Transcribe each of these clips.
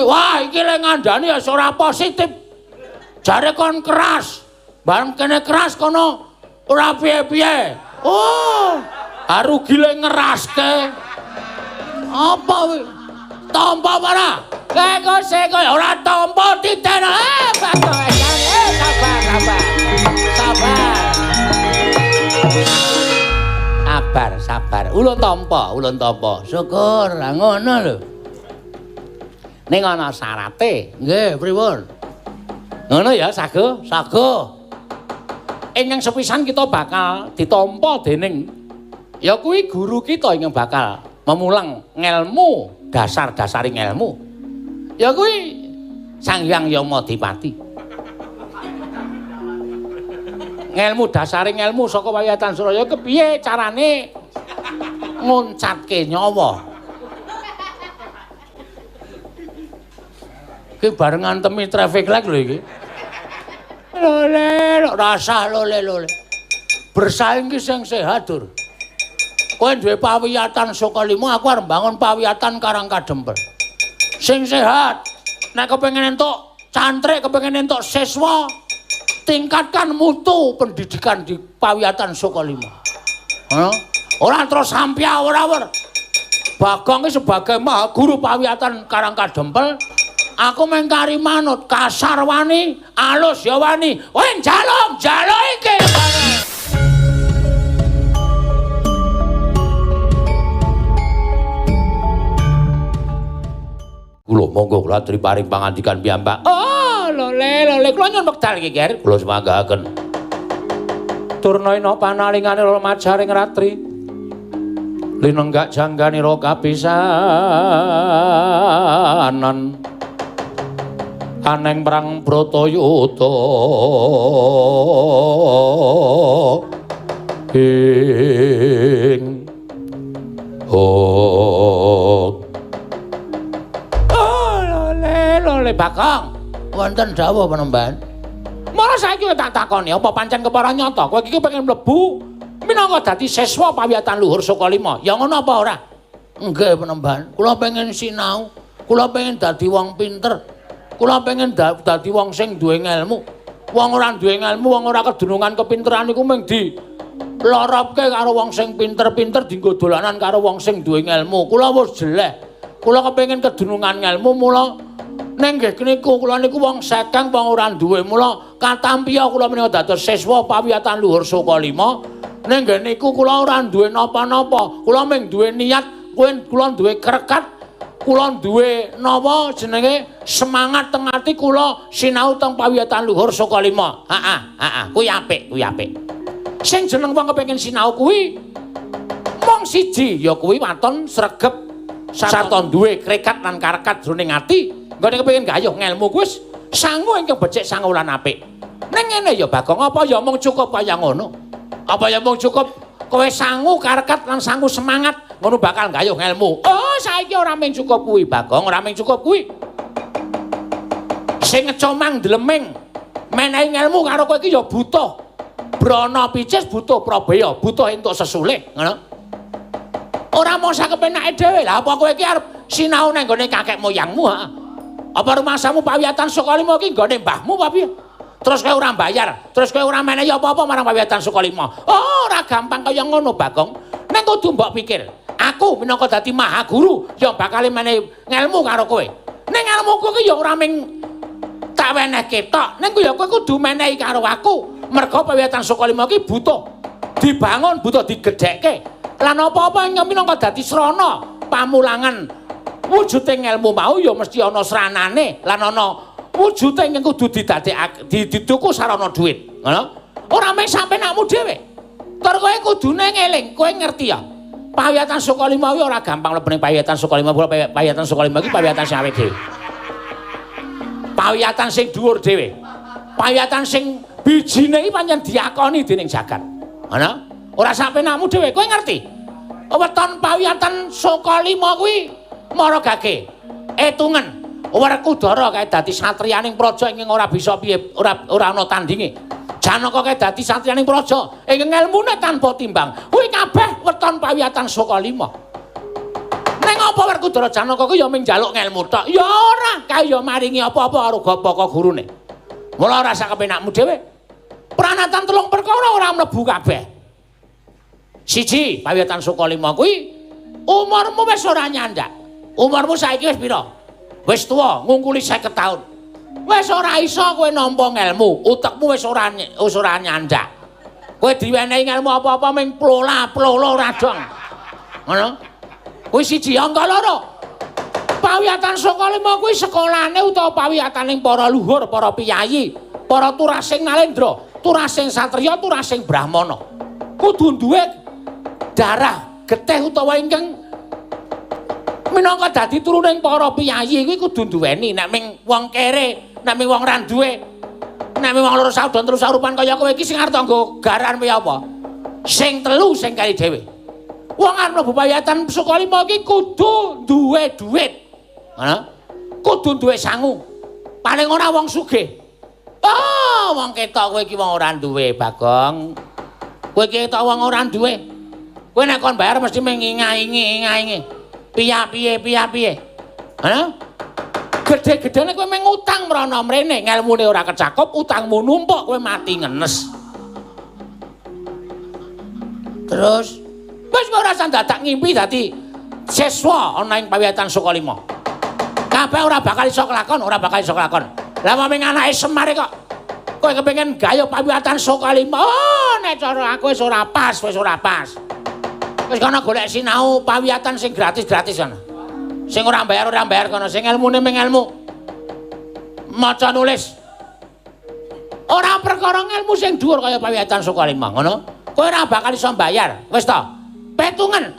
Wah, iki le ngandani ya ora positif. Jare kon keras. Bareng kene keras kono ora piye-piye. Oh, rugi le ngeraske. Apa kuwi? Tampa ora? Kok sik ora tampa titen. Sabar, sabar. Sabar. Sabar, sabar. Ulun tampa, ulun tampa. Syukur, ngono lho. Ning ana syarate. Nggih, pripun? Ngono ya, Sago, Sago. Ingkang sepisan kita bakal ditampa dening ya kuwi guru kita ingkang bakal memulang ngelmu, dasar-dasaring ngelmu. Ya kuwi Sang Hyang Yamadipati. Ngelmu dasaring ngelmu saka Wayatan Suraya kepiye carane nguncatke nyawa. Iki bareng ngantemi traffic light lho iki. Lole, rasah lole lole. Bersaing ki sing sehat, Dur. Kowe duwe pawiyatan Sukalima, aku arep mbangun pawiyatan Karang Kadempel. Sing sehat. Nek kepengin entuk cantrik, kepengin entuk siswa, tingkatkan mutu pendidikan di pawiyatan Sukalima. Ngono? Ora terus sampe awur-awur. Bagong ki sebagai maha guru pawiyatan Karang Kadempel, aku mengkari manut, kasar wani, alus ya wani. Kowe njaluk, njaluk iki. Kula monggo kula aturi paring pangandikan piyambak. Oh, lole lole kula nyuwun wekdal iki, Ger. Kula sumanggaken. Turna ina panalingane majaring ratri. Linenggak jangganira kapisanan. Aneng perang Bratayuda ing oh lole lole Bagong wonten dawuh penemban. Mula saiki tak takoni apa pancen kepara nyata kowe iki pengen mlebu minangka dadi siswa pawiyatan luhur Sukalima ya ngono apa ora? Nggih penemban, kula pengen sinau, kula pengen dadi wong pinter. Kula pengen dadi wong sing duwe ngelmu. Wong ora duwe ngelmu, wong ora kedunungan kepinteran iku mung di loropke karo wong sing pinter-pinter, dienggo dolanan karo wong sing duwe ngelmu. Kula wis jeleh. Kula kepengin kedunungan ngelmu, mula ning nggih niku kula niku wong sekeng, wong ora duwe. Mula katampiya kula menika dados siswa pawiyatan luhur Sukalima. Ning nggih niku kula ora duwe napa-napa. Kula mung duwe niat, kula duwe krekat. Kula duwe napa jenenge semangat teng ati kula sinau teng pawiyatan luhur Sukalima. Heeh, heeh, kuwi apik, kuwi apik. Sing jeneng wong kepengin sinau kuwi mung siji, ya kuwi waton sregep sarta duwe krekat lan karekat jroning ati. Nggone kepengin gayuh ngelmu kuwi wis sangu ingkang becik sangu lan apik. Ning ngene ya Bagong, apa ya mung cukup kaya ngono? Apa ya mung cukup kowe sangu karekat lan sangu semangat ngono bakal gayuh ngelmu? Oh, saiki ora mung cukup kuwi, Bagong, ora mung cukup kuwi. Sing ngecomang ndleming menehi ngelmu karo kowe iki ya butuh brana picis, butuh prabeya, butuh entuk sesulih, ngono. Ora mung sakepenake dhewe. Lah apa kowe iki arep sinau nang nggone kakek moyangmu, ha? Apa rumasamu pawiyatan Sukalima iki nggone mbahmu apa piye? Terus kowe ora bayar, terus kowe ora menehi apa-apa marang pawiyatan Sukalima. Oh, ora gampang kaya ngono, Bagong. Ning kudu mbok pikir. Aku minangka dadi maha guru ya bakal menehi ngelmu karo kowe. Ning ngelmuku ki ya ora mung tak wenehke tok, ning ya kowe kudu menehi karo aku. Merga pawiyatan Sukalima ki butuh dibangun, butuh digedhekke. Lan apa-apa ing minangka dadi srana pamulangan wujude ngelmu mau ya mesti ana sranane lan ana wujude ingkang kudu didadekake dituku sarana dhuwit. Ngono? Ora mung sampenakmu dhewe. Tur kowe kudune ngeling, kowe ngerti ya. Pawiyatan Sukalima kuwi ora gampang mlebu ning pawiyatan Sukalima. Pawiyatan Sukalima iki pawiyatan sing awake dhewe. Pawiyatan sing dhuwur dhewe. Pawiyatan sing bijine iki pancen diakoni dening jagat. Ngono? Ora sampenakmu dhewe, kowe ngerti. Weton pawiyatan Sukalima kuwi mara gage. Etungen Werkudara kae dadi satriyaning praja ingkang ora bisa piye, ora ana tandinge. Janaka kae dadi satriyaning praja ingkang elmune tanpa timbang. Kuwi kabeh weton pawiyatan Sukalima. Ning apa Apa Werkudara Janaka ku ya mung njaluk ngelmu tok? Ya ora, kae ya maringi apa-apa karo gapaka gurune. Mula ora sak kepenakmu dhewe. Pranatan telung perkara ora mlebu kabeh. Siji, Pawiyatan Sukalima kuwi umurmu wis ora nyandak. Umurmu saiki wis pira? Wis tuwa, ngungkuli 50 taun. Wis ora iso kowe nampa ngelmu, utekmu wis ora nyandak. Kowe diwenehi ngelmu apa-apa mung plola-plolo ora dong. Ngono? Kuwi siji, angka loro. Pawiyatan Sukalima kuwi sekolahane utawa pawiyataning para luhur, para piyayi, para turasing nalendra, turasing satriya, turasing brahmana. Kudu duwe darah getih utawa ingkang minangka dadi turuning para piyayi kuwi kudu duweni. Nek ming wong kere, nek ming wong ra duwe, nek ming wong loro saudon telu saurupan kaya kowe iki sing arep nggo garan piye apa? Sing telu sing kali dhewe. Wong arep mlebu Pawiyatan Sukalima iki kudu duwe dhuwit. Ngono? Kudu duwe sangu. Paling ora wong sugih. Oh, wong ketok kowe iki wong ora duwe, Bagong. Kowe iki ketok wong ora duwe. Kowe nek kon bayar mesti menginga-ingi. Piye piye. Ngono? Gedhe-gedhene kowe mung utang mrono mrene, ngelmune ora kecakup, utangmu numpuk, kowe mati ngenes. Terus wis ora usah dadak ngimpi dadi siswa ana ing Pawiyatan Sukalima. Kabeh ora bakal iso kelakon, ora bakal iso kelakon. Lah mung anake Semar kok kowe kepengin gayuh Pawiyatan Sukalima. Oh, nek cara aku wis ora pas, wis ora pas. Wis kono golek sinau pawiyatan sing gratis-gratis kono. Sing ora bayar kono, sing ilmune mung ilmu maca nulis. Ora perkara ngelmu sing dhuwur kaya Pawiyatan Sukalima, ngono. Kowe ora bakal iso bayar. Wis to. Petungen.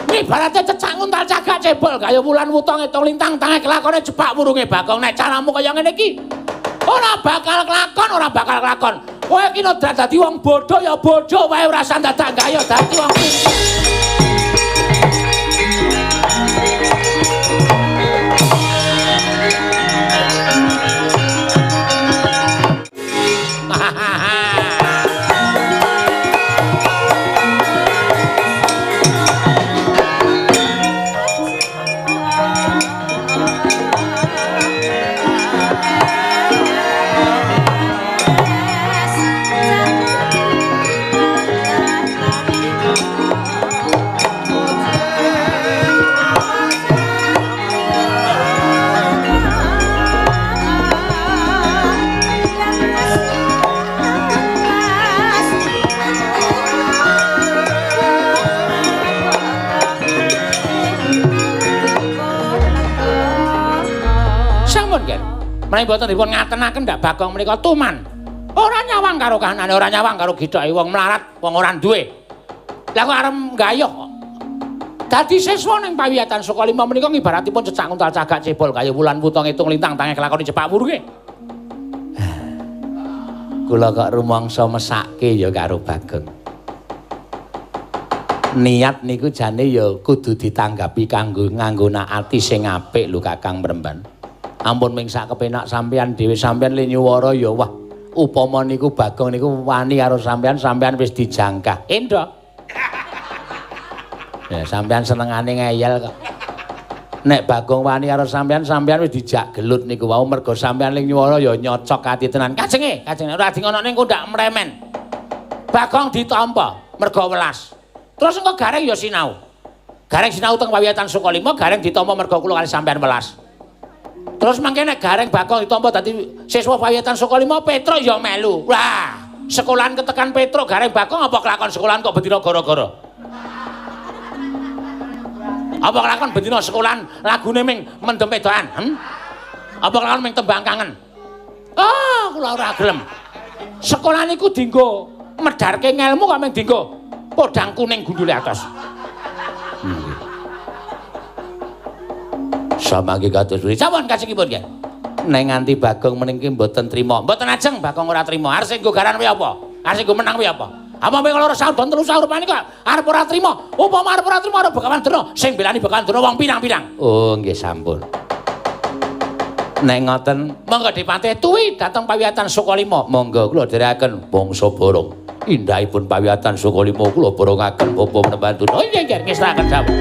Ibarate cecak nguntal cagak cebol kaya wulan wuta ngitung lintang tange kelakone jepak wurunge Bagong. Nek caramu kaya ngene iki ora bakal kelakon, ora bakal kelakon. Kowe iki nek dadi wong bodho ya bodho wae, ora usah dadak gaya dadi wong pinter. Menawi mboten dipun ngatenaken ndak Bagong menika tuman. Ora nyawang karo kahanane, ora nyawang karo githoke wong melarat, wong ora duwe. Lah kok arep nggayuh kok. Dadi siswa ning Pawiyatan Sukalima menika ngibaratipun cecak nguntal cagak cebol kaya wulan wuta ngitung lintang tange kelakoni jepak wurunge. Kula kok rumangsa mesake ya karo Bagong. Niat niku jane ya kudu ditanggapi kanggo nganggo ati sing apik lho Kakang Mremban. Ampun ming sak kepenak sampean dhewe, sampean le nyuwara ya wah upama niku Bagong niku wani karo sampean, sampean wis dijangkah. Endho. Ya sampean senengane ngeyel kok. Nek Bagong wani karo sampean, sampean wis dijak gelut niku wau mergo sampean le nyuwara ya nyocok ati tenan. Kajenge, kajenge ora dingonokne engko ndak mremen. Bagong ditampa mergo welas. Terus engko Gareng ya sinau. Gareng sinau teng Pawiyatan Sukalima, Gareng ditampa mergo kula kali sampean welas. Terus mangke nek Gareng Bagong ditampa dadi siswa Pawiyatan Sukalima, Petruk ya melu. Wah, sekolahan ketekan Petruk Gareng Bagong apa kelakon sekolahan kok bendina gara-gara? Apa kelakon bendina sekolahan lagune ming mendem wedokan? Apa kelakon ming tembang kangen? Ah, kula ora gelem. Sekolah niku dienggo medharke ngelmu kok ming dienggo podang kuning gundule atos. Samangke kados pundi? Sampun kajengipun nggih. Nek nganti Bagong meniki mboten trima. Mboten ajeng Bagong ora trima. Arep sing nggo garan kuwi apa? Arep sing nggo menang kuwi apa? Apa mung loro saudon telu saurupane kok arep ora trima. Upama arep ora trima arep Begawan Durna, sing belani Begawan Durna wong pirang-pirang. Oh, nggih sampun. Nek ngoten, monggo dipatih tuwi dhateng Pawiyatan Sukalima. Monggo kula dherekaken bangsa Barong. Indahipun Pawiyatan Sukalima kula borongaken bapa Mremban Durna. Oh nggih nggih ngestakaken dawuh.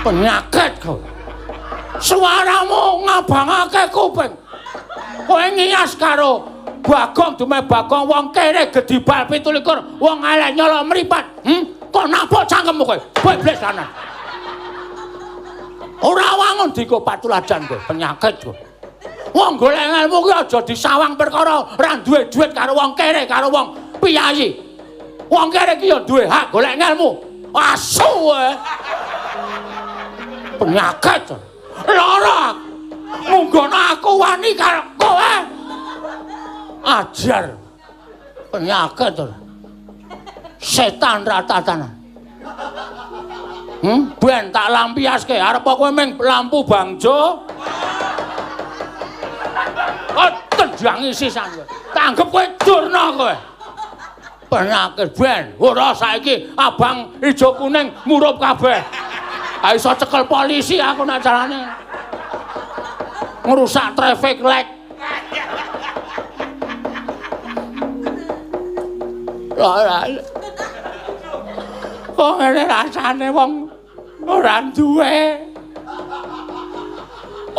Penyakit kowe. Suaramu ngabangake kuping. Kowe ngias karo Bagong dume Bagong wong kere gedibal 27 wong elek nyolok mripat. Kok napuk cangkemmu kowe? Bebles lanang. Ora wangun diko patuladan kowe, penyakit kowe. Wong golek ilmu ki aja disawang perkara ora duwe duit karo wong kere karo wong piyayi. Wong kere ki ya duwe hak golek ilmu. Asu kowe. Penyakit. Lara. Munggono aku wani karo kowe. Ajar. Penyakit. Setan ratatanan. Ben tak lampiaske arep kowe ming lampu bangjo. Oh, tendangi sisan kowe. Tanggep kowe Durna kowe. Penyakit ben. Ora saiki abang ijo kuning murup kabeh. Ha iso cekel polisi aku nek carane. Ngrusak traffic light. Ora. Kok ngene rasane wong ora duwe.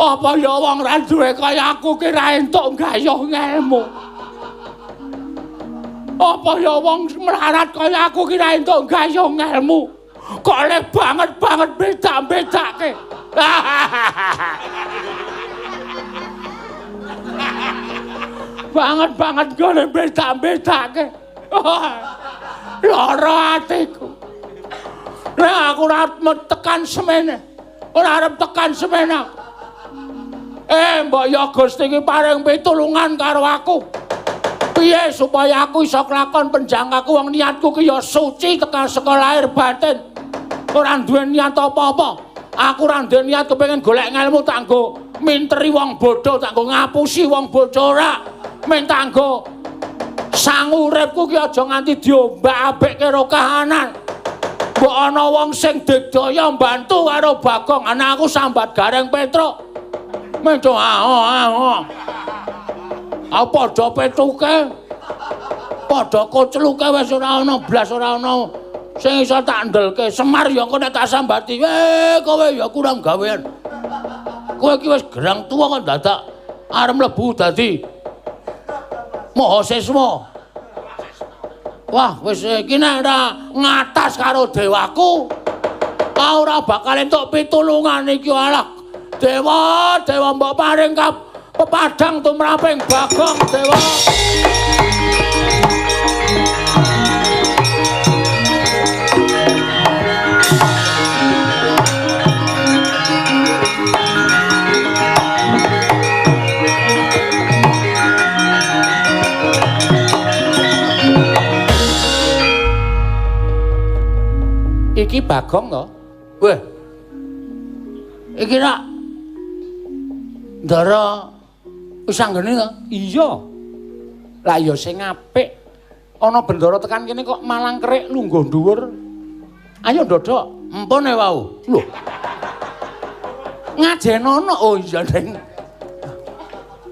Apa ya wong ora duwe kaya aku ki ra entuk gayuh ngelmu. Apa ya wong melarat kaya aku ki ra entuk gayuh ngelmu. Kok le banget-banget bedak-bedake. Banget-banget gone bedak-bedake. Lara atiku. Nek aku ora tekan semene. Ora arep tekan semene. Mbok ya Gusti iki paring pitulungan karo aku. Piye supaya aku iso kelakon penjangkaku wong niatku ki ya suci tekan saka lahir batin. Ora duwe niat apa-apa. Aku ora duwe niat kepengin golek ngelmu tak nggo minteri wong bodho, tak nggo ngapusi wong bodho ora. Men tak nggo sangu uripku ki aja nganti diombak-abek karo kahanan. Mbok ana wong sing digdaya mbantu karo Bagong, ana aku sambat Gareng Petruk. Menco aho. Aku padha petruke. Padha kocluke wis ora ana blas ora ana sing iso tak ndelke. Semar ya engko nek tak sambati, kowe ya kurang gawean. Kowe iki wis gerang tuwa kok dadak arep mlebu dadi mahasiswa. Wah, wis iki nek ora ngatas karo dewaku, ora bakal entuk pitulungan iki alah. Dewa, dewa mbok paring pepadang tumraping Bagong dewa. Iki Bagong to? Weh. Iki rak Ndara wis anggene to? Iya. Lah ya sing apik. Ana bendara tekan kene kok malang kerik lungguh dhuwur. Ayo ndodhok. Empone wau. Lho. Ngajenono. Oh iya, Deng.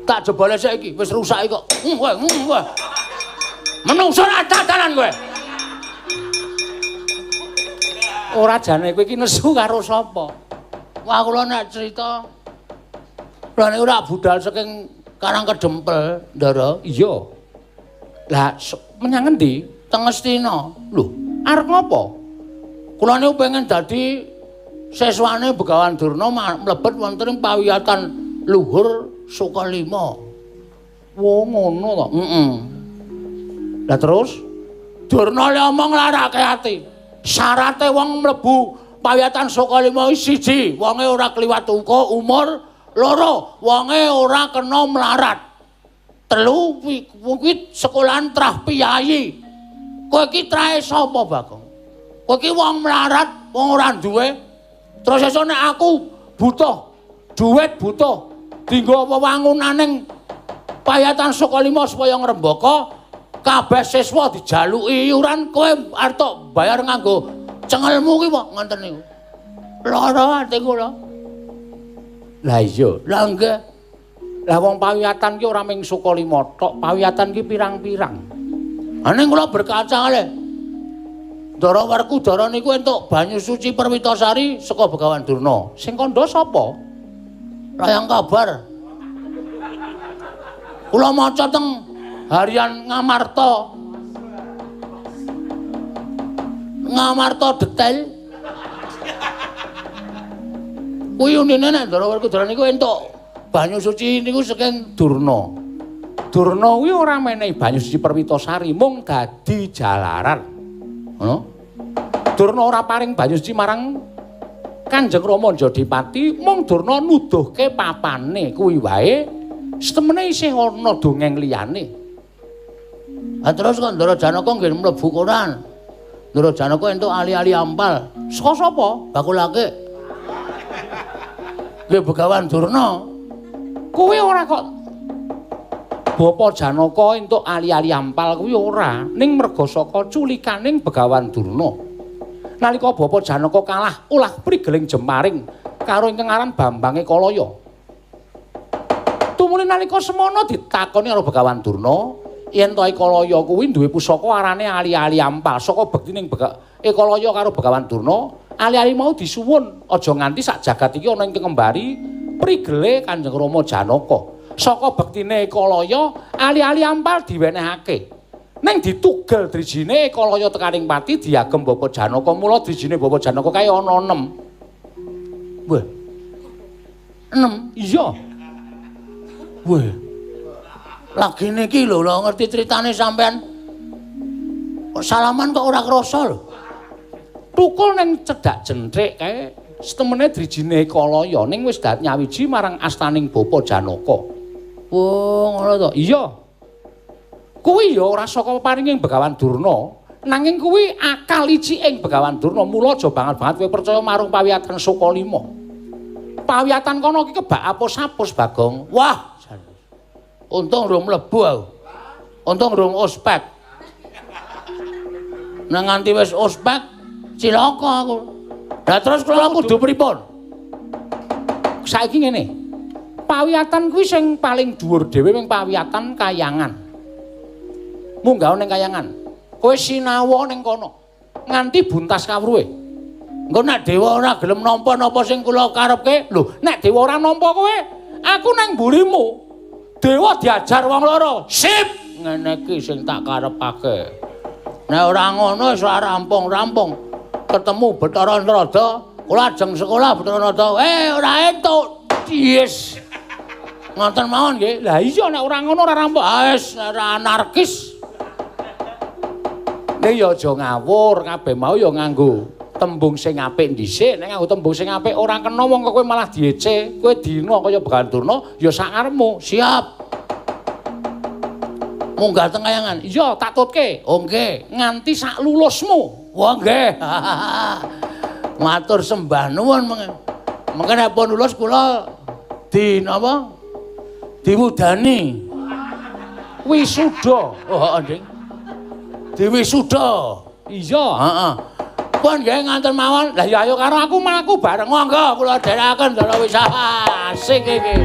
Tak jebole saiki wis rusak kok. Kowe, kowe. Menungso ra tatanan kowe. Ora jane kowe iki nesu karo sapa? Wah kula nek cerita kula niku ora budal saking Karang Kedempel, Ndara. Iya. Lah menyang ngendi? Teng Ngastina. Lho, arep ngopo? Kula niku pengen dadi siswane Begawan Durna mlebet wonten ing pawiyatan luhur Sukalima. Wo ngono to? Heeh. Lah terus Durna le omong larake ati. Syarate wong mlebu pawiyatan Sukalima siji, wonge ora kliwat uka umur. Loro, wonge ora kena melarat. Telu, kuwi sekolahan trah piyayi. Kowe iki trahe sapa, Bagong? Kowe iki wong melarat, wong ora duwe. Terus esuk nek aku butuh duit, butuh dienggo wewangunaning payatan Sukalima supaya ngrembaka, kabeh siswa dijaluki iuran, kowe arep tok bayar nganggo cengelmu ki kok ngoten niku. Lara ati kula. Lah iya, lah nggih. Lah wong pawiyatan ki ora mung Sukalima tok, pawiyatan ki pirang-pirang. Ning kula berkaca kalih Ndara Werkudara niku entuk banyu suci Perwitasari saka Begawan Durna. Sing kandha sapa? Layang kabar. Kula maca teng Harian Ngamarta. Ngamarta detail. Kuwi unine nek Ndara Werkudara niku entuk banyu suci niku saking Durna. Durna kuwi ora menehi banyu suci Perwitasari, mung dadi jalaran. Ngono. Durna ora paring banyu suci marang Kanjeng Rama Jodipati, mung Durna nuduhke papane kuwi wae. Setemene isih ana dongeng liyane. Ha terus kok Ndara Janaka nggih mlebu koran. Ndara Janaka entuk ali-ali ampal. Saka sapa? Bakul akik. Nggih Begawan Durna. Kuwi ora kok Bapa Janaka entuk ali-ali ampal kuwi ora, ning merga saka culikaning Begawan Durna. Nalika Bapa Janaka kalah ulah prigeling jemaring karo ingkang aran Bambang Ekalaya. Tumuli nalika semono ditakoni karo Begawan Durna, yen to Ekalaya kuwi duwe pusaka arane ali-ali ampal. Saka bektining Ekalaya karo Begawan Durna, ali-ali mau disuwun aja nganti sak jagat iki ana ing kembari prigele Kanjeng Rama Janaka. Saka bektine Ekalaya, ali-ali ampal diwenehake. Ning ditugel drijine Ekalaya tekaning pati diagem Bapa Janaka. Mula drijine Bapa Janaka kae ana 6. Wah. 6? Iya. Wah. Lagi niki lho, lho ngerti critane sampean. Kok salaman kok ora krasa lho. Tukul ning cedhak jenthik kae setemene drijine Ekalaya ning wis dat nyawiji marang astaning Bapa Janaka. Oh, ngono to. Iya. Kuwi ya ora saka paringing Begawan Durna, nanging kuwi akal iciking Begawan Durna. Mula aja banget-banget kowe percaya marang pawiyatan Sukalima. Pawiyatan kono iki kebak apus-apus, Bagong. Wah, untung rung mlebu aku. Untung rung ospek. Nek nganti wis ospek, cilaka aku. Lah terus kula kudu pripun? Saiki ngene. Pawiyatan kuwi sing paling dhuwur dhewe ming pawiyatan kayangan. Munggah ning kayangan. Kowe sinawa ning kono nganti buntas kawruhe. Engko nek dewa ora gelem nampa napa sing kula karepke? Lho, nek dewa ora nampa kowe, aku nang mburimu. Dewa diajar wong loro. Sip, ngene iki sing tak karepake. Nek ora ngono wis ora rampung-rampung. Ketemu Bathara Narada, kula ajeng sekolah Bathara Narada. Ora entuk. Yes. Ngoten mawon nggih. Lah iya nek ora ngono ora rampung. Ah wis ora anarkis. Nek ya aja ngawur, kabeh mau ya nganggo tembung sing apik dhisik. Nek nganggo tembung sing apik ora kena wong kok kowe malah diece. Kowe dina kaya Begawan Durna ya sak karepmu. Siap. Munggah teng kayangan. Iya, tak tutke. Oh nggih, nganti sak lulusmu. Wah nggih. Matur sembah nuwun mengke. Mengke nek pun lulus kula di napa? Diwudani. Wisuda. Oh, heeh, Ding. Diwisuda. Iya, heeh. Pun nggih nganten mawon. Lah ya ayo karo aku mlaku bareng. Monggo kula dherekaken Ndara wis asik iki.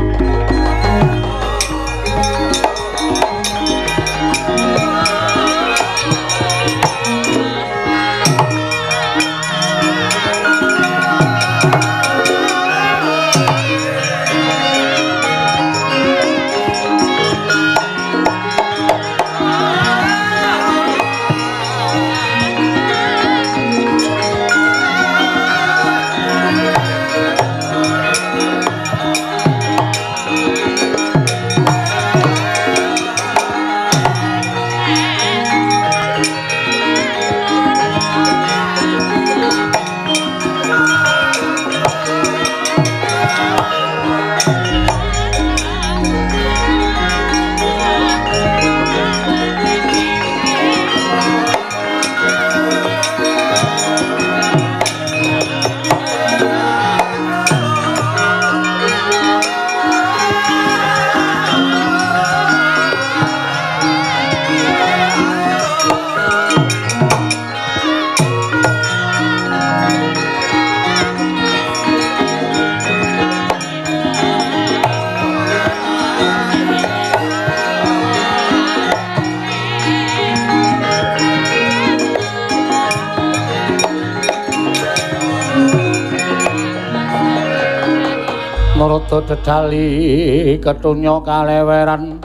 Narada dedali ketunya kaleweran.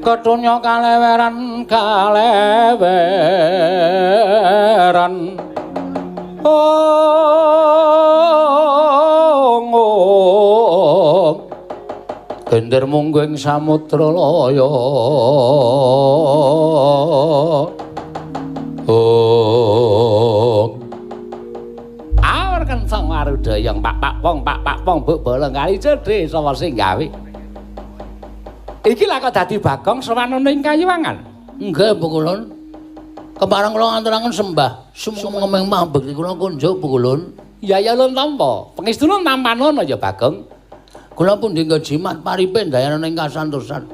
Ketunya kaleweran kaleweran. Ong ong. Gender munggu ing samudra laya. Ong. Awar kenceng warudayang pak pak pong pak pak pong buk bolong kali cedhe sapa sing gawe. Iki lha kok dadi Bagong sowan ning Kayuwangan. Nggih, Bu Kulun. Kepareng kula ngaturaken sembah sumengmeng mambekti kula kunjuk Bu Kulun. Ya ya lun tampa. Pengestune tampanono ya Bagong. Kula pundi nggo jimat paripe ndayana ing kasantosan.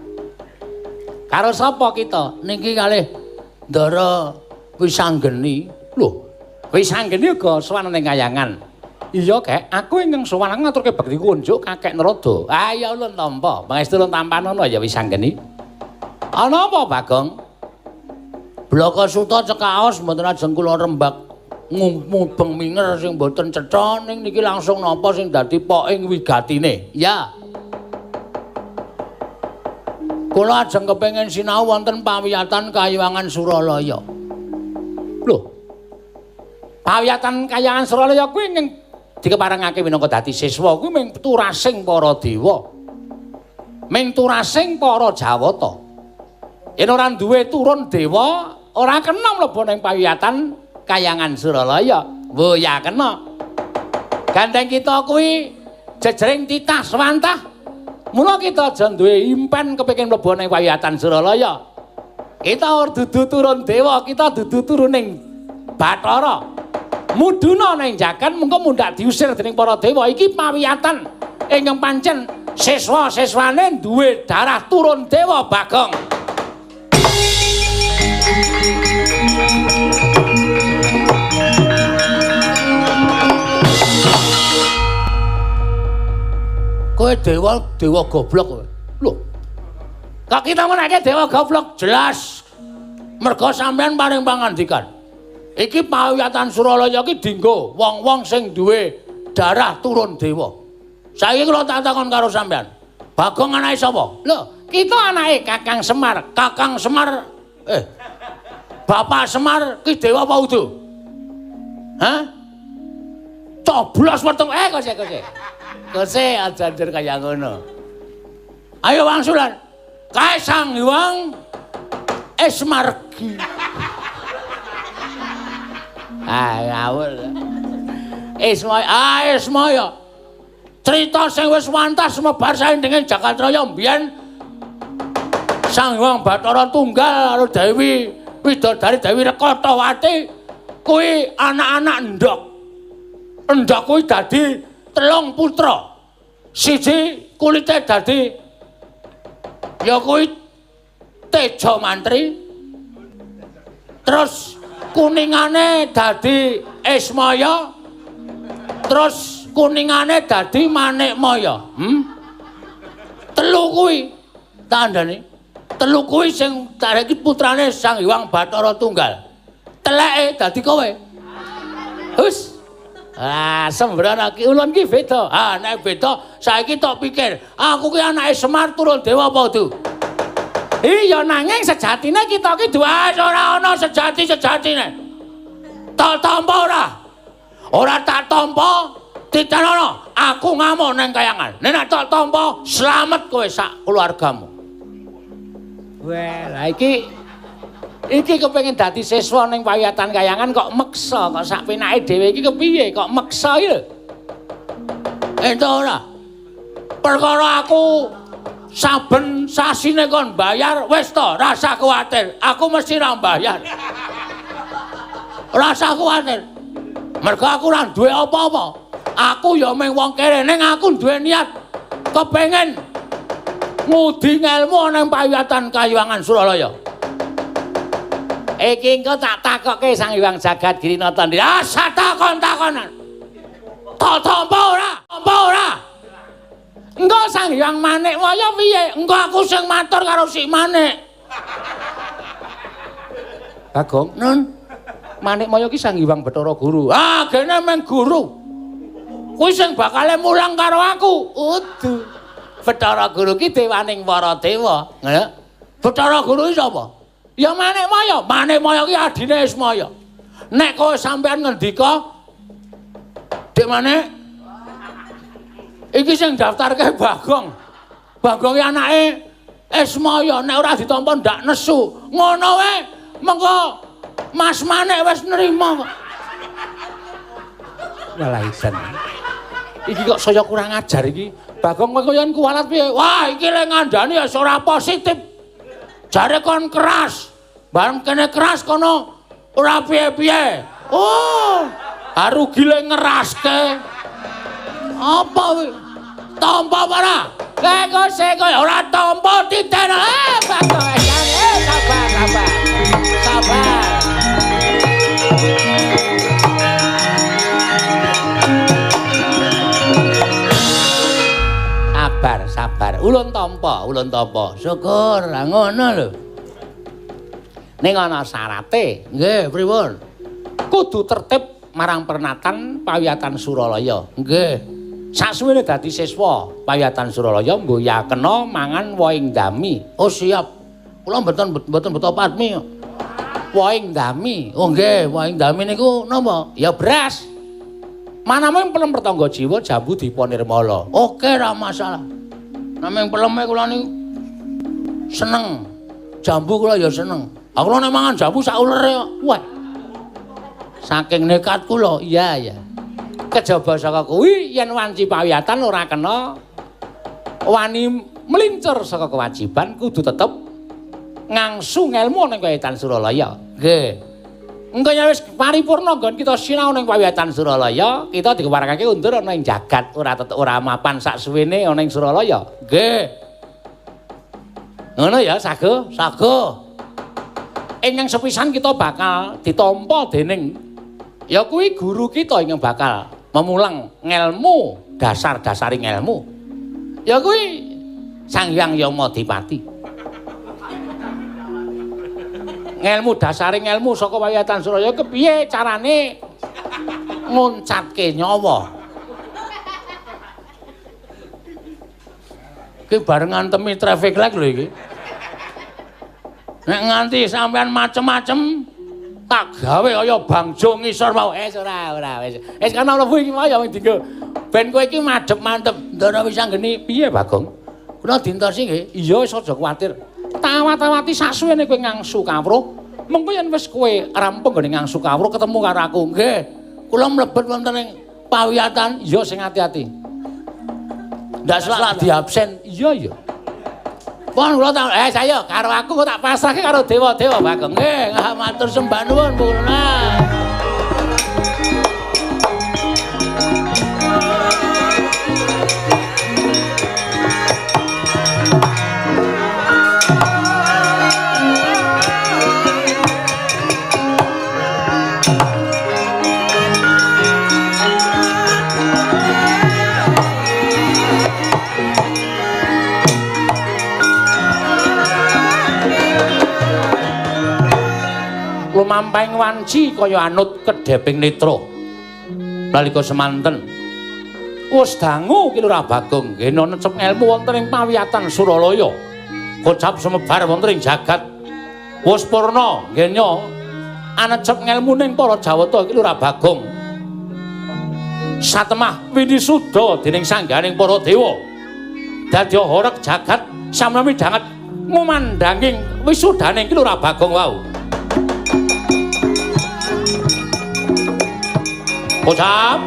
Karo sapa kita? Niki kalih Ndara Wisanggeni. Lho, Wisanggeni uga sowan ning Kayangan. Iya, Kek, aku ingkang sowan ngaturke bekti kunjuk Kakek Narada. Ah ya ulun tampa. Pangestu ulun tampanono ya Wisanggeni. Ana apa, Bagong? Blaka suta cekaos mboten ajeng kula rembak mubeng minger sing mboten cetha ning niki langsung napa sing dadi poking wigatine. Ya. Kula ajeng kepengin sinau wonten pawiyatan Kayuwangan Suralaya. Lho. Pawiyatan Kayangan Suralaya kuwi ing dikeparengake minangka dadi siswa kuwi ming turasing para dewa. Ming turasing para Jawata. Yen ora duwe turun dewa, ora kena mlebu ning pawiyatan Kayangan Suralaya. Wo ya kena. Gandeng kita kuwi jejering titah swantah. Mula kita aja duwe impen kepengin mlebu ning pawiyatan Suralaya. Kita ora dudu turun dewa, kita dudu turuning Bathara. Mudhuna ning jagan mengko mundhak diusir dening para dewa. Iki pawiyatan ingkang pancen siswa-siswane duwe darah turun dewa Bagong. Kowe dewa, dewa goblok kowe. Lho. Kok kita menake dewa goblok? Jelas. Merga sampean paring pangandikan. Iki pawiyatan Suralaya iki dinggo wong-wong sing duwe darah turun dewa. Saiki kula tak takon karo sampean. Bagong anake sapa? Lho, kita anake Kakang Semar. Kakang Semar Bapak Semar ki dewa apa udu? Hah? Coblos weteng kose kose. Kose aja anjur kaya ngono. Ayo wangsulan. Kae Sang Hyang Esmargi. Ah ngawur. Ismaya, ah Ismaya. Cerita sing wis wantas semebar saindenging Jagatraya mbiyen Sang Hyang Bathara Tunggal karo Dewi Widodari Dewi Rekatawati kuwi anak-anak endhog. Endhog kuwi dadi 3 putra. Siji kulite dadi ya kuwi Teja Mantri. Terus kuningane dadi Ismaya. Terus kuningane dadi Manikmaya. Telu kuwi tandane. Telu kuwi sing tareki putrane Sang Hyang Bathara Tunggal. Teleke dadi kowe. Hus. Ah, sembrono ki ulun ki beda. Ah, nek beda saiki tok pikir, aku ki anake Semar turun dewa apa udu? Iya, nanging sejatine kita ki duwe ora ana sejati-sejatine. Tak tampa ora? Ora tak tampa, titenono aku ngamuk nang Kayangan. Nek tak tampa, slamet kowe sak keluargamu. Wah, lah iki kepengin dadi siswa ning pawiyatan Kayangan kok meksa, kok sak penake dhewe iki kepiye kok meksa iki lho. Entuk ora? Perkara aku saben sasine kon bayar wis to, rasa kuwatir. Aku mesti ra bayar. Rasa kuwatir. Mergo aku ora duwe apa-apa. Aku ya mung wong kere ning aku duwe niat kepengin ngudi ngelmu nang pawiyatan Kayuwangan Suralaya. Iki engko tak takokke Sang Hyang Jagat Girinata. Ah, takon-takonan. Tak tampa ora? Tampa ora? Engko Sang Hyang Manikmaya piye? Engko aku sing matur karo si Manik. Bagong, Nun. Manikmaya ki Sang Hyang Bathara Guru. Ah, gene meng guru. Kuwi sing bakale mulang karo aku. Udu. Bathara Guru ki dewaning para dewa. Ngono. Bathara Guru ki sapa? Ya Manikmaya. Manikmaya ki adine Ismaya. Nek kowe sampean ngendika, Dik Manik, iki sing daftarke Bagong. Bagong ki anake Ismaya, nek ora ditampa ndak nesu. Ngono wae, mengko Mas Manik wis nrima kok. Walah isen. Iki kok saya kurang ajar iki. Bagong kowe koyo kuwalat piye? Wah, iki le ngandani ya ora positif. Jare kon keras. Bareng kene keras kono ora piye-piye. Oh, rugi le ngeraske. Apa kuwi? Tampa apa ora? Kok sik kowe ora tampa titen. Bagong sabar, sabar. Sabar. Sabar, sabar. Ulun tampa, ulun tampa. Syukur, lah ngono lho. Ning ana syarate. Nggih, pripun? Kudu tertib marang pernatan Pawiyatan Suralaya. Nggih. Saksuwene dadi siswa Pawiyatan Suralaya nggo kena mangan wohing dami. Oh, siap. Kula mboten mboten beto padmi. Wohing dami. Oh nggih, wohing dami niku napa? Ya beras. Manamung pelem pertangga jiwa jambu dipa nirmala. Oke, ra masalah. Namung peleme kula niku seneng. Jambu kula ya seneng. Aku nek mangan jambu sak ulere kok. Wah. Saking nekat kula. Iya, iya. Kejaba saka kuwi yen wanci pawiyatan ora kena wani melincur saka kewajiban, kudu tetep ngangsu ngelmu ning Pawiyatan Suralaya. Nggih. Engko yen wis paripurna nggon kita sinau ning Pawiyatan Suralaya, kita dikeparengake undur ana ing jagat, ora tetep ora mapan sak suwene ana ing Suralaya. Nggih. Ngono ya, Sago, Sago. Ingkang sepisan kita bakal ditampa dening ya kuwi guru kita ingkang bakal memulang ngelmu, dasar-dasaring ngelmu. Ya kuwi Sang Hyang Yamadipati. Ngelmu dasare ngelmu saka Pawiyatan Suralaya kepiye carane nguncatke nyawa. Iki bareng ngantemi traffic light lho iki. Nek nganti sampean macem-macem tak gawe kaya bangjo ngisor mau. Ora ora wis. Wis kana mlebu iki mau ya wing dinggo. Ben kowe iki madhep mantep. Ndara wis anggeni piye Bagong? Kula dintosi nggih. Iya wis aja kuwatir. Tawat-tawati saksuwene kowe ngangsu kawruh, mengko yen wis kowe rampung nggone ngangsu kawruh ketemu karo aku. Nggih. Kula mlebet wonten ing pawiyatan. Iya sing ati-ati. Ndak selak diabsen. Iya iya. Pon kula tak saya karo aku kok tak pasrahke karo dewa-dewa Bagong. Nggih, matur sembah nuwun Bu Lurah. Lumampahing wanci kaya anut kedheping netra. Nalika semanten wis dangu Ki Lurah Bagong ngena necep ngelmu wonten ing Pawiyatan Suralaya. Kocap sumebar wonten ing jagat. Wis purna ngena anecep ngelmu ning para Jawata Ki Lurah Bagong. Satemah winisuda dening sangganing para dewa. Dadi horeg jagat samya midhanget ngumandhanging wisudaning Ki Lurah Bagong wau. Kocap.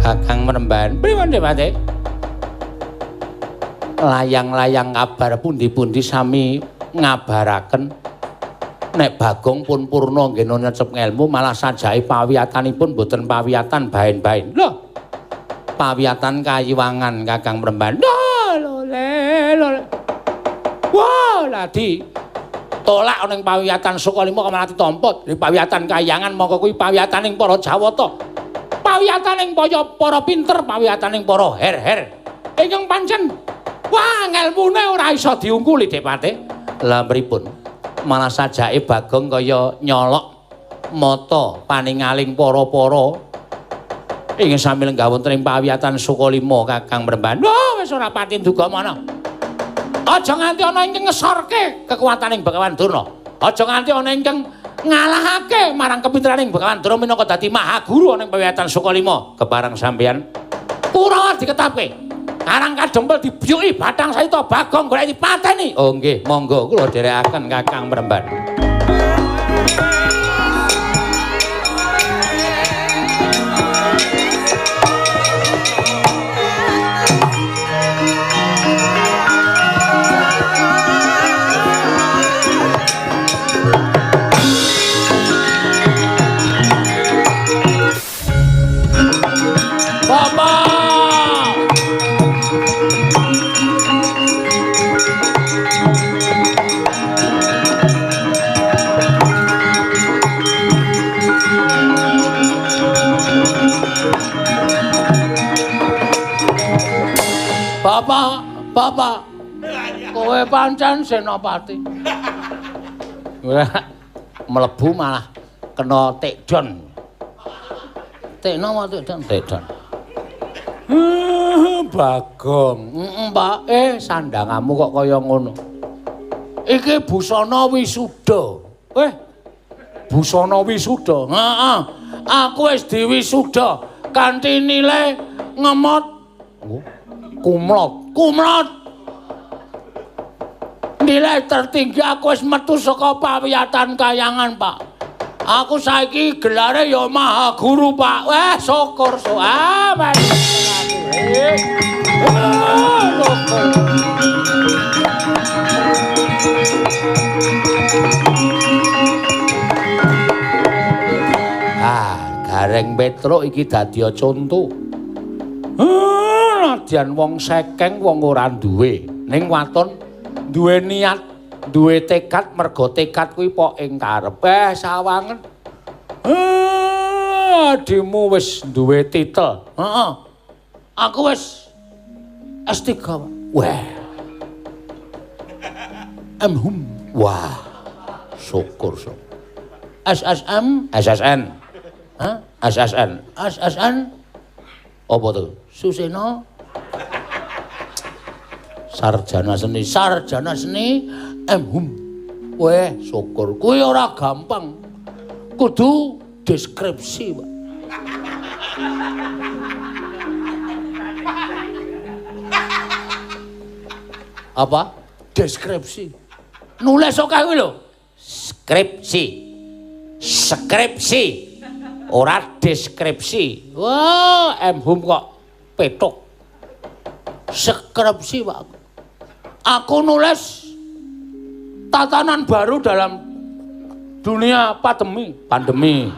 Kakang Mremban, pripun Depate? Layang-layang kabar pundi-pundi sami ngabaraken nek Bagong pun purna nggena nyecep ngelmu, malah sajake pawiyatanipun boten pawiyatan baen-baen. Lho, pawiyatan kayiwangan Kakang Mremban. Lho, le, lho. Wah, ladi tolak ning pawiyatan Sukalima kok malah ditampa. Di pawiyatan kayangan mongko kuwi pawiyataning para Jawata. Pawiyataning para pinter, pawiyataning para her-her. Ingkang pancen wah ngelmune ora iso diungkuli Depate. Lah pripun? Malah sajake Bagong kaya nyolok mata paningaling para-para ing sami lenggah wonten ing pawiyatan Sukalima Kakang Mremban. Wah, wis ora pati duga mana. Aja nganti ana ingkang ngesorke kekuataning Begawan Durna. Aja nganti ana ingkang ngalahake marang kepinteraning Begawan Durna minangka dadi mahaguru ana ing pawiyatan Sukalima. Kepareng sampeyan Kurawa diketapke. Karang Kadempel dibyuki bathang sayuta Bagong golek dipateni. Oh nggih, monggo kula dherekaken Kakang Mremban. Bapak, bapak, kowe pancen senopati. Mlebu malah kena takedown. Tekno apa takedown? Takedown. Bagong. Heeh, Pak. Sandangamu kok kaya ngono. Iki busana wisuda. Busana wisuda. Heeh. Aku wis diwisuda kanthi nilai ngemot. Kumlot, kumlot. Nilai tertinggi aku wis metu saka pawiyatan kayangan, Pak. Aku saiki gelare ya maha guru, Pak. Wah, syukur so. Ah, ah, Gareng Petruk iki dadi conto. Nadyan wong sekeng wong ora duwe, ning waton duwe niat, duwe tekad, mergo tekad kuwi pok ing karep. Sawangen. Adimu wis duwe titel. Heeh. Aku wis S3. Wah. M.Hum. Wah. Syukur syukur. SSM, SSN. Hah? SSN. SSN. Apa tuh? Suseno. Sarjana seni, sarjana seni M.Hum. Weh, syukur. Kuwi ora gampang. Kudu deskripsi, Pak. Apa? Deskripsi. Nulis akeh kuwi lho. Skripsi. Skripsi. Ora deskripsi. Wah, M.Hum kok petuk. Skripsi, Pak. Aku nulis tatanan baru dalam dunia pandemi, pandemi.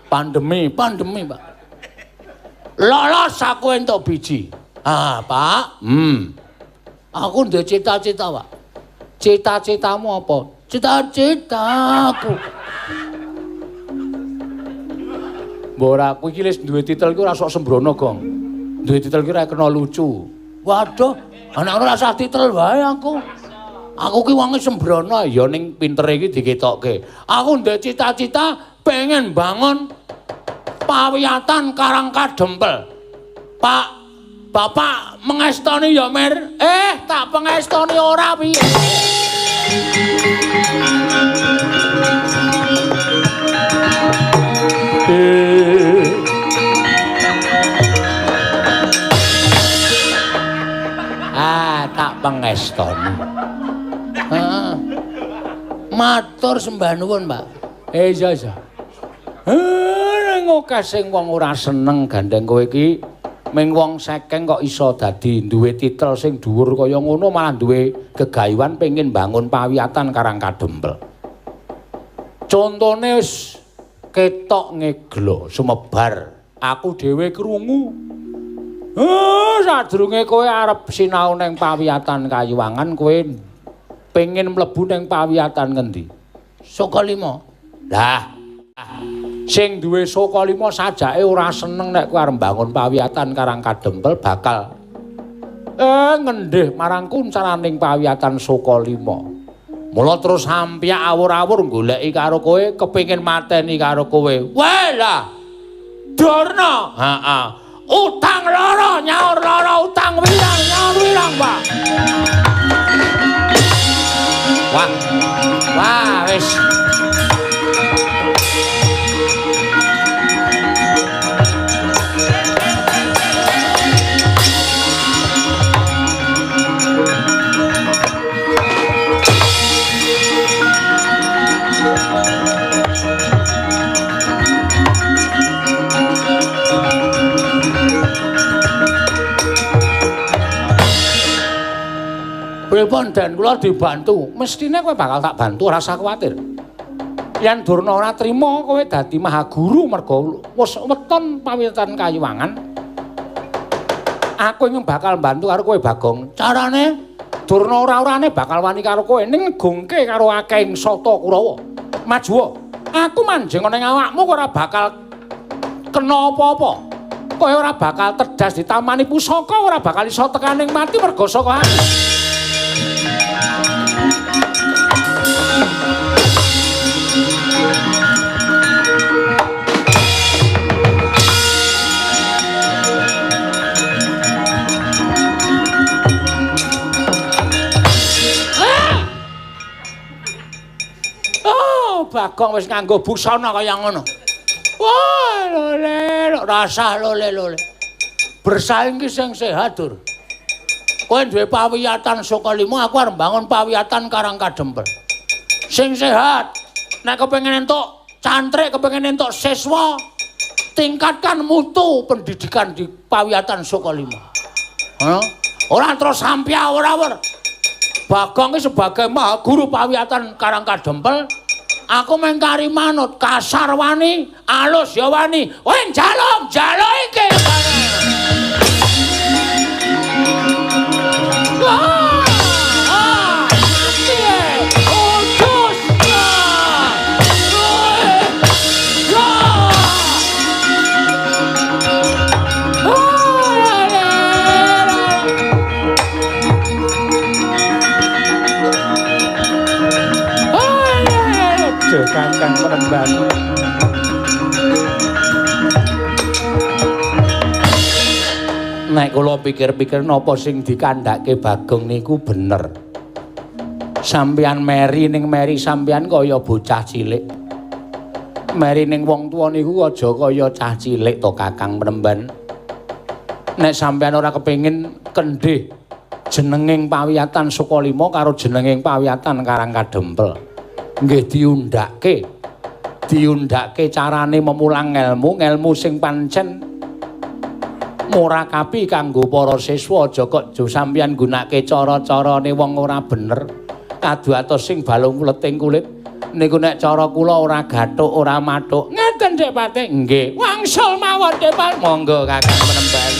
Pandemi, pandemi, Pak. Lolos aku entuk biji. Ah, Pak. Aku ndek cita-cita, Pak. Cita-citamu apa? Cita-citaku. Mbok ora aku iki wis duwe titel iki ora sok sembrono, Gong. Duwe titel iki ora kena lucu. Waduh, anak ora usah titel wae aku. Aku ki wonge sembrono ya ning pintere iki diketokke. Aku ndek cita-cita pengen bangun pawiyatan Karang Kadempel. Pak, Bapak mengestoni ya, Mir? Tak pengestoni ora piye. Ah, tak pengestoni. Heeh. Matur sembah nuwun, Pak. Iya, iya. Ning akeh sing wong ora seneng gandeng kowe iki ming wong sekeng kok iso dadi duwe titel sing dhuwur kaya ngono malah duwe gegayuhan pengin bangun pawiyatan Karang Kadempel. Contone wis ketok ngeglo sumebar, aku dhewe krungu. Sadurunge kowe arep sinau ning pawiyatan Kayuwangan kowe pengin mlebu ning pawiyatan ngendi? Sukalima. Lah, sing duwe Sukalima sajake ora seneng nek kowe arep mbangun pawiyatan Karang Kadempel bakal ngendih marang kuncaraning pawiyatan Sukalima. Mula terus sampyak awur-awur goleki karo kowe, kepengin mateni karo kowe. Wah lah. Durna, heeh. Utang loro nyaur loro, utang wirang nyaur wirang, Pak. Wah. Wah, wis. Pripun Den kula dibantu? Mestine kowe bakal tak bantu, ora usah kuwatir. Yen Durna ora trima kowe dadi mahaguru mergo wis weton pawiyatan Kayuwangan. Aku ingin bakal bantu karo kowe Bagong. Carane Durna ora-orane bakal wani karo kowe ning ngegungke karo akehing sata Kurawa. Majuwa, aku manjing ning awakmu ora bakal kena apa-apa. Kowe ora bakal terdas ditamani pusaka, ora bakal iso tekaning mati mergo saka aku. Oh, Bagong wis nganggo busana kaya ngono. Wah, lole, rasah lole lole. Bersaing ki sing sehat, Dur. Kowe duwe pawiyatan Sukalima, aku arep mbangun pawiyatan Karang Kadempel. Sing sehat. Nek kepengin entuk cantrik, kepengin entuk siswa, tingkatkan mutu pendidikan di pawiyatan Sukalima. Heeh. Ora terus sampya ora-ora. Bagong ki sebagai maha guru pawiyatan Karang Kadempel, aku mengkari manut, kasar wani, alus ya wani. Kowe njaluk, njaluk iki. Ah, mati e. Udus. Kakang Penemban. Nek kula pikir-pikir napa sing dikandhake Bagong niku bener. Sampeyan meri ning meri sampeyan kaya bocah cilik. Meri ning wong tuwa niku aja kaya cah cilik to Kakang Penemban. Nek sampeyan ora kepengin kendhih jenenging pawiyatan Sukalima karo jenenging pawiyatan Karang Kadempel. Nggih diundhake. Diundhake carane memulang ngelmu, ngelmu sing pancen murakapi kanggo para siswa. Aja kok jo sampeyan nggunakake cara-carane wong ora bener. Kaduatos sing balung leting kulit niku nek cara kula ora gathuk, ora mathuk. Ngeten Dik Patih? Nggih. Wangsul mawon Dik Patih. Monggo Kakang Penemban.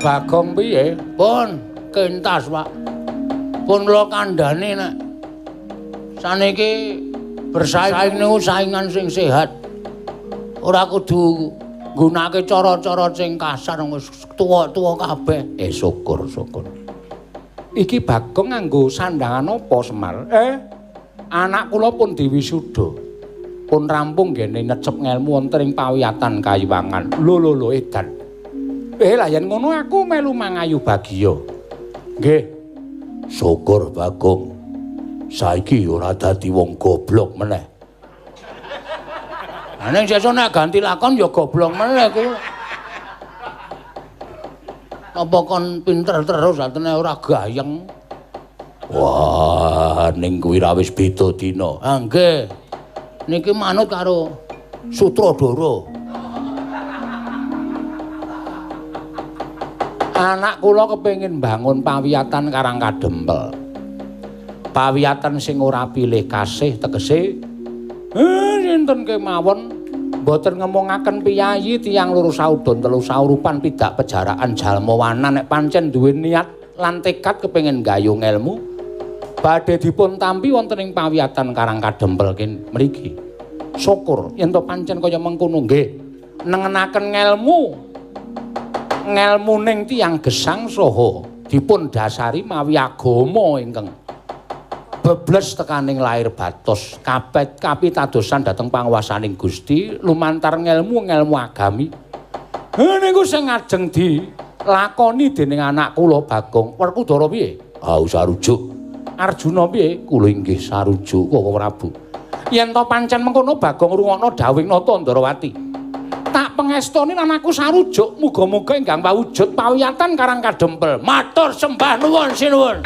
Bagong piye? Pun kentas, Pak. Pun kula kandhani nek saniki bersaing niku saingan sing sehat. Ora kudu nggunakake cara-cara sing kasar wis tuwa-tuwa kabeh. Syukur, syukur. Iki Bagong nganggo sandangan apa, Semar? Anak kula pun diwisuda. Pun rampung nggene necep ngelmu wonten ing pawiyatan Kayiwangan. Lho lho lho edan. Lah yen ngono aku melu mangayu bagya. Nggih. Syukur Bagong. Saiki ora dadi wong goblok meneh. Lah ning sesuk nek ganti lakon ya goblok meneh kuwi. Apa kon pinter terus atene ora gayeng? Wah, ning kuwi ra wis beda dina. Ah nggih. Niki manut karo sutradara. Anak kula kepengin bangun pawiyatan Karang Kadempel. Pawiyatan sing ora pilih kasih tegese sinten kemawon mboten ngemongaken piyayi tiyang loro saudon telu saurupan pidak pejaraan jalma wanan nek pancen duwe niat lan tekad kepengin gayung ilmu badhe dipun tampi wonten ing pawiyatan Karang Kadempel mriki. Syukur yen to pancen kaya mengkono nggih nengenaken ngelmu ngelmuning tiyang gesang saha dipun dasari mawi agama ingkang bebles tekaning lahir batos kabeh kapitadosan dhateng panguwasaning Gusti lumantar ngelmu-ngelmu agami. Niku sing ajeng dilakoni dening anak kula Bagong. Werkudara piye? Ah sarujuk. Arjuna piye? Kula inggih sarujuk Koko Prabu. Yen to pancen mengkono Bagong rungokno dawuhing Nata Ndrawati. Tak pengestoni lan aku sarujuk muga-muga ingkang wujud pawiyatan Karang Kadempel. Matur sembah nuwun sinuwun.